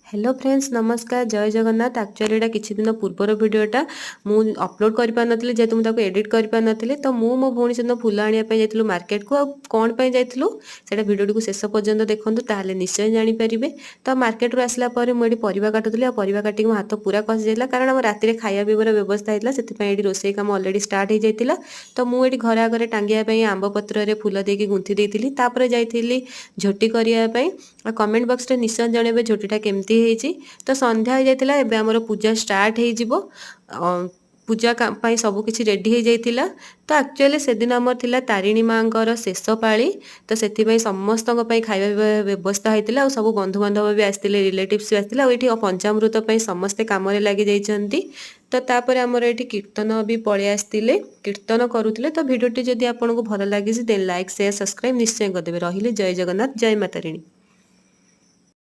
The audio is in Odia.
ହ୍ୟାଲୋ ଫ୍ରେଣ୍ଡସ୍, ନମସ୍କାର, ଜୟ ଜଗନ୍ନାଥ। ଆକ୍ଚୁଆଲି ଏଇଟା କିଛି ଦିନ ପୂର୍ବର ଭିଡ଼ିଓଟା ମୁଁ ଅପଲୋଡ଼ କରିପାରିନଥିଲି, ଯେହେତୁ ମୁଁ ତାକୁ ଏଡ଼ିଟ୍ କରିପାରିନଥିଲି। ତ ମୁଁ ମୋ ଭଉଣୀ ସେଦିନ ଫୁଲ ଆଣିବା ପାଇଁ ଯାଇଥିଲୁ ମାର୍କେଟକୁ। ଆଉ କ'ଣ ପାଇଁ ଯାଇଥିଲୁ, ସେଇଟା ଭିଡ଼ିଓଟିକୁ ଶେଷ ପର୍ଯ୍ୟନ୍ତ ଦେଖନ୍ତୁ, ତାହେଲେ ନିଶ୍ଚୟ ଜାଣିପାରିବେ। ତ ମାର୍କେଟରୁ ଆସିଲା ପରେ ମୁଁ ଏଠି ପରିବା କାଟୁଥିଲି ଆଉ ପରିବା କାଟିକି ମୋ ହାତ ପୁରା ଖସି ଯାଇଥିଲା, କାରଣ ଆମ ରାତିରେ ଖାଇବା ପିଇବାର ବ୍ୟବସ୍ଥା ହେଇଥିଲା। ସେଥିପାଇଁ ଏଠି ରୋଷେଇ କାମ ଅଲରେଡ଼ି ଷ୍ଟାର୍ଟ ହେଇଯାଇଥିଲା। ତ ମୁଁ ଏଠି ଘର ଆଗରେ ଟାଙ୍ଗିବା ପାଇଁ ଆମ୍ବ ପତ୍ରରେ ଫୁଲ ଦେଇକି ଗୁନ୍ଥି ଦେଇଥିଲି। ତାପରେ ଯାଇଥିଲି ଝୋଟି କରିବା ପାଇଁ। ଆଉ କମେଣ୍ଟ ବକ୍ସରେ ନିଶ୍ଚୟ ଜଣାଇବେ ଝୋଟିଟା କେମିତି ହେଇଛି। ତ ସନ୍ଧ୍ୟା ହେଇଯାଇଥିଲା, ଏବେ ଆମର ପୂଜା ଷ୍ଟାର୍ଟ ହେଇଯିବ। ପୂଜା ପାଇଁ ସବୁ କିଛି ରେଡ଼ି ହେଇଯାଇଥିଲା। ତ ଆକ୍ଚୁଆଲି ସେଦିନ ଆମର ଥିଲା ତାରିଣୀ ମାଙ୍କର ଶେଷ ପାଳି। ତ ସେଥିପାଇଁ ସମସ୍ତଙ୍କ ପାଇଁ ଖାଇବା ପିଇବା ବ୍ୟବସ୍ଥା ହେଇଥିଲା ଆଉ ସବୁ ବନ୍ଧୁବାନ୍ଧବ ବି ଆସିଥିଲେ, ରିଲେଟିଭ୍ସ ବି ଆସିଥିଲେ। ଆଉ ଏଇଠି ପଞ୍ଚାମୃତ ପାଇଁ ସମସ୍ତେ କାମରେ ଲାଗି ଯାଇଛନ୍ତି। ତ ତାପରେ ଆମର ଏଠି କୀର୍ତ୍ତନ ବି ପଳେଇ ଆସିଥିଲେ, କୀର୍ତ୍ତନ କରୁଥିଲେ। ତ ଭିଡ଼ିଓଟି ଯଦି ଆପଣଙ୍କୁ ଭଲ ଲାଗିଛି, ଦେନ୍ ଲାଇକ୍, ସେୟାର, ସବସ୍କ୍ରାଇବ୍ ନିଶ୍ଚୟ କରିଦେବେ। ରହିଲି, ଜୟ ଜଗନ୍ନାଥ, ଜୟ ମା ତାରିଣୀ।